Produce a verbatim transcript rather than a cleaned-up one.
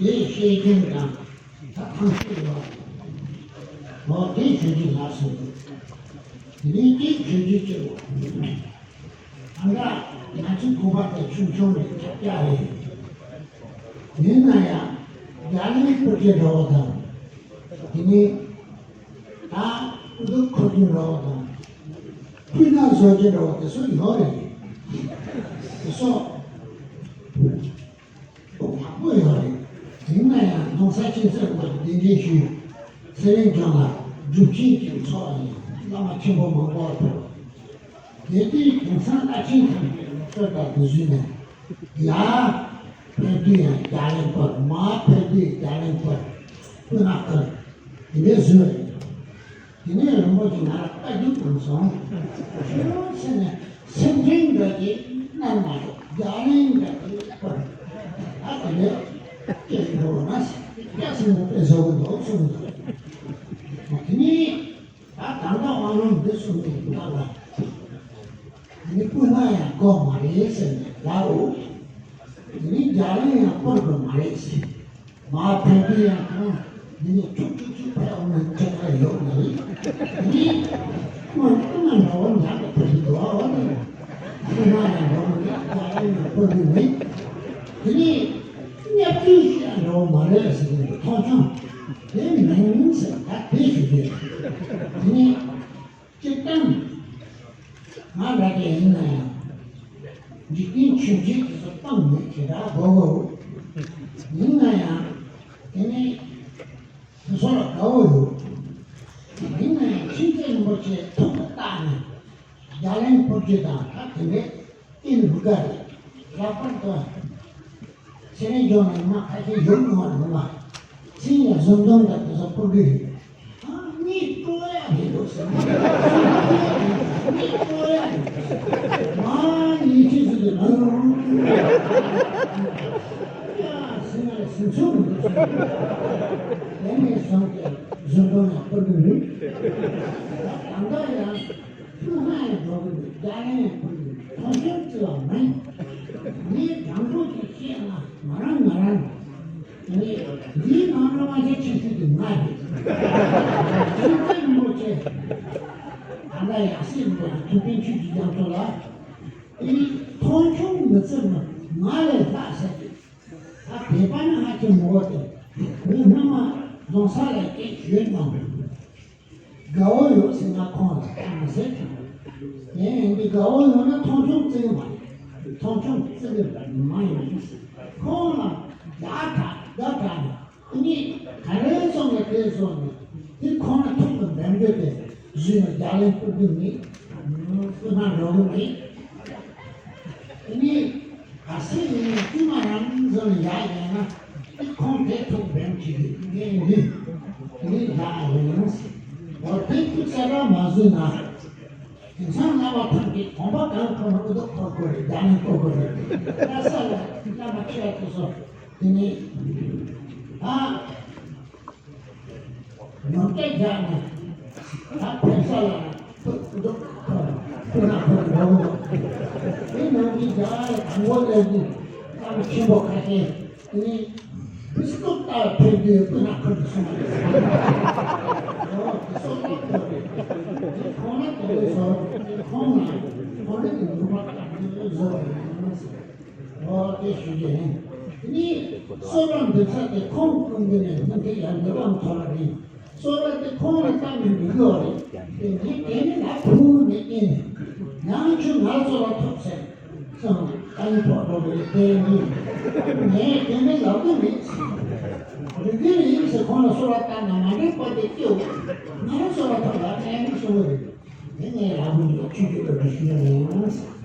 དེ་བཤད་མཁན་དང་ད་ཐང་ཤོད་ཡོད། འོ་དེ་ཞུ་རྒྱུ་ལ་སོང་འདུག་དེ་ནས་དེ་ཞུ་རྒྱུ་གཅིག་འོ། ཨ་འདྲ་ང་ཚོའི་གོ་བ་དེ་ཆུང་ཆུང་རེད། ཁྱབ་རྒྱ་རེད། ཡིན་ན་ཡང་རྒྱ་གླིང་སྤུ་རྒྱལ་འདྲ་བོ་དང་། དེ་ནས་ད་ཨུ་ཐུག་འཁོར་རྒྱུ་འདྲ་བོ་དང་། སྤུས་ནག་བཟོ་རྒྱུ་འདྲ་བོ་དེ་ཚོ་ཡོད་རེད། དེ་ཚོ་ཡག་པོ་ཡོད་རེད། ཡིན་ན་ཡང་གདུང་སྲས་ཆེན་སྲས་མ་གདན་འདྲེན་ཞུས། ཚེ་རིང་ལྗོངས་ལ་སྒྲུབ་ཆེན་གྱི་ཚོགས་ཡིན། བླ་མ་ཆེན་པོ་མང་པོ་ཕེབས། དེ་དུས་དེང་སང་བླ་ཆེན་ཐམས་ཅད་ལུགས་སྲོལ་ལྟར་དུ་བཟུང་ནས། ཡར་ཕེབས་དུས་ཡང་རྒྱ་གླིང་བསྐོར། མར་ཕེབས་དུས་རྒྱ་གླིང་བསྐོར། སྤུ་ན་བསྐོར། དེ་འདྲའི་བཟོས་རེད། དེ་ནས་རིན་པོ་ཆེ་ང་ལ་བཀའ་བཀྱོན་གནང་སོང་། ཁྱོད་ཚོ་ནི་སེམས་ཅན་འདྲ་གི་རྣམ་མ་གཏོགས་རྒྱ་གླིང་འདྲ་གི་བསྐོར། ད་དེ་འདྲའི་སྐད་འགྲོ་ན་སྐྱ་སེང་པོ་དཔེ་བཟོ་གི་འདུག་གསུངས་འདུག་དེ་ནས། ད་ད་ལྟ་དབང་ལུང་འདི་གསུངས་ཏེ་ཡིན་པ་ལ། དེ་ནི་སྤུ་ན་ཡང་བསྐོར་མ་རེད་ཟེར་ནས་ལབ་འོ། དེ་ནི་རྒྱ་གླིང་ཡང་བསྐོར་དགོས་མ་རེད་ཟེར། མར་ཕེབས་དུས་ཡང་ཁོང་འདི་ནི་ཁྱུག་ཁྱུག་ཁྱུག་ཕེབས་འོང་ན་ཁྱད་པར་ཡོད་མ་རེད། དེ་ནི་སྔོན་སྤུ་ན་འདྲ་བོ་ཉག་གི་ཕེབས་འདུག་འོ་ནི། སྤུ་ན་ཡང་འདྲ་བོ་ནི་རྒྱ་གླིང་ཡང་བསྐོར་གི་མེད། དེ་ནི། བརྙས་བཅོས་ཤིག་ཡང་འགྲོ་མ་རེད་ཟེར་གྱི་འདུག་མཐོང་ཆུང་དེ་མིན་ཟེར་ད་དེ་ཞུ་རྒྱུ་ཡོད། དེ་ནི་སྤྱིར་བཏང་ང་འདྲ་གི་ཡིན་ན་ཡང་འཇིག་རྟེན་ཆོས་བརྒྱད་དེ་ཚོ་སྤང་མེད་ཅེས་འདྲ་གོ་གོ། ཡིན་ན་ཡང་དེ་ནི་དེ་ཚོ་ལ་དགའ་བོ་ཡོད། ཡིན་ན་ཡང་མཁྱེན་བརྩེ་རིན་པོ་ཆེ་ཐུགས་ལ་བཏགས་ནས། རྒྱ་གླིང་སྤུ་རྒྱལ་དང་ད་དེ་འདྲའི་རྟེན་ལུགས་འགའ་རེད། ལྷག་པར་དུ་ཚེ་རིང་ལྗོངས་ལ་ཉི་མ་ཁ་ཤས་ཡོང་མྱོང་བ་རེད་མ། མཚན་ལ་བཟོ་འདོམས་དང་དེ་ཚོ་སྤུ་རྒྱལ་རེད། ཨ་གཉིད་སྤྲོ་ཡག་རེད་འདུག་ཟེར་ན། གཉིད་སྤྲོ་ཡག་རེད་འདུག་ཟེར། མ་ཉིད་ཆེ་ཟེར་གྱི་མ་ཡོང་། ཡ་ཟེར་ན་ཟིན་ཚུལ་མི་འདུག་ཟེར། དེ་ནས་བཟུང་སྟེ་བཟོ་འདོམས་ཡང་སྤུ་རྒྱལ་རེད། ད་ལྟ་ཡང་། སྤུ་ན་ཡང་འགྲོ་གི་འདུག་རྒྱ་གླིང་ཡང་འགྲོ་གི་འདུག་མཐོང་ཆུང་བརྩི་བ་མིན། ངས་དྲང་པོ་ཅིག་བཤད་ན་ང་རང་ང་རང་ངས་འདིའི་ནང་ལ་མ་ཆ་ཆེ་ཤོས་དེ་ང་རེད། ཆེ་ཚད་མོ་ཆེ། ད་ལྟ་ཡང་སྲིད་མོ་ཆེ་ཐུབ་བསྟན་ཆོས་ཀྱི་རྒྱ་མཚོ་ལ་ཨེ་མཐོང་ཆུང་མི་བརྩི་ན་ང་ལས་ལྷག་ཟེར་གི། ད་བོད་པ་ནི་ཧ་ཅང་མོ་བ་དེ་མི་སྣང་མ་རྫོང་ས་ལ་སྐད་ཞུས་གནང་། དགའ་བོ་ཡོད་ཟེར་ན་ཁོང་ལ་ཁ་མི་ཟེར་གི། ངས་འདི་དགའ་བོ་ཡོད་ན་མཐོང་ཆུང་བརྩི་གི་མ་རེད། མཐོང་ཆུང་བརྩི་གི་མ་ཡིན། ཁོང་ལ་དགའ་དྲགས་དགའ་དྲགས་ནས་ཨ་ནི་ག་རེ་སོང་ནས་དེ་སོང་ནས་དེ་ཁོང་ལ་ཐུག་གི་འདེམས་རྒྱུ་དེ་བཟོས་ནས་རྒྱ་གླིང་སྤུ་གུ་མེད། སྤུ་ན་འགྲོ་གི་མེད། ཨ་ནི། ག་སྲིད་ཡིན་ན་དཀྱུས་མ་རང་བཟོ་ནས་ཡག་ཡོད་ན་དེ་ཁོང་དེ་ཐུག་འབེམ་གྱི་རེད། ངས་ནི་དེ་ནི་ཡག་ཡོད་ཡིན། འོ་དེ་ཐུག་ས་ར་མ་བཟོས་ན་དེང་སང་བླ་མ་ཐམས་ཅད་གོམ་པ་གང་འཁོར་ན་ཨུ་ཐུག་འཁོར་དགོས་རེད། རྒྱ་ནང་འཁོར་དགོས་རེད། ལྷ་ས་ལ་བླ་མ་ཁྱེད་ལ་ཐུག་སོང་དེ་ནི་ཨ། ཉོ་སྐྱེལ་རྒྱག་ནས་ད་ཕེབས་ས་ལ་ཐུག་འདུག་ཁོ་ཁོ་ན་ཁོ་འགྲོ་གི་འདུག་དེ་ནང་གི་རྒྱ་གར་དང་པོ་སླེབས་དུས་ལྷ་མོ་ཆེན་པོ་ཁ་ཤས་ནི་བི་སི་ཀུ་ལྟར་ཕེབས་དུས་སྤུ་ན་ཁོ་འདི་གསུངས་པ་རེད། ཨོ་དེ་སོགས་ལ་ཁོ་རེད། དེ་ཁོང་ན་དེ་འདྲ་བཟོ་དེ་ཁོང་ན་ཁོང་རེད་དེ་ནུས་པ་དང་དེ་འདྲ་བཟོ་བ་ཡིན། ཨོ་དེ་ཞུ་རྒྱུ་ཡིན། དེ་ནི་གསོལ་ར་འདེབས་ས་དེ་ཁོང་ཀུན་འདི་ནས་སྔོན་དེ་ཡར་འདེབས་པ་མཐོ་བ་རེད། གསོལ་ར་དེ་ཁོང་ལ་བཏང་ནས་འདུག་ཡོད་རེད། དེ་ངས་དེ་ནི་ང་ཕུལ་མེད་ཀྱིན། ཡང་ཁྱོད་ང་གསོལ་ར་ཐོབ་ཟེར། སང་ཨ་ནི་ཕོག་འགྲོ་གི་རེད་དེ་ནི། ངས་དེ་ནི་ལབ་གི་མེད། རིག་གི་རེད་ཟེར་ཁོང་ལ་གསོལ་ར་བཏང་ན་མ་འགྲིག་པ་དེ་སྐྱེའོ། ང་རང་གསོལ་ར་ཐོབ་ལ་ངས་ནི་གསོལ་བ་རེད། དེ་ངས་ལབ་གི་མེད། ཆུ་རྒྱུད་ལ་འདི་ཤུལ་ནས་ཡང་།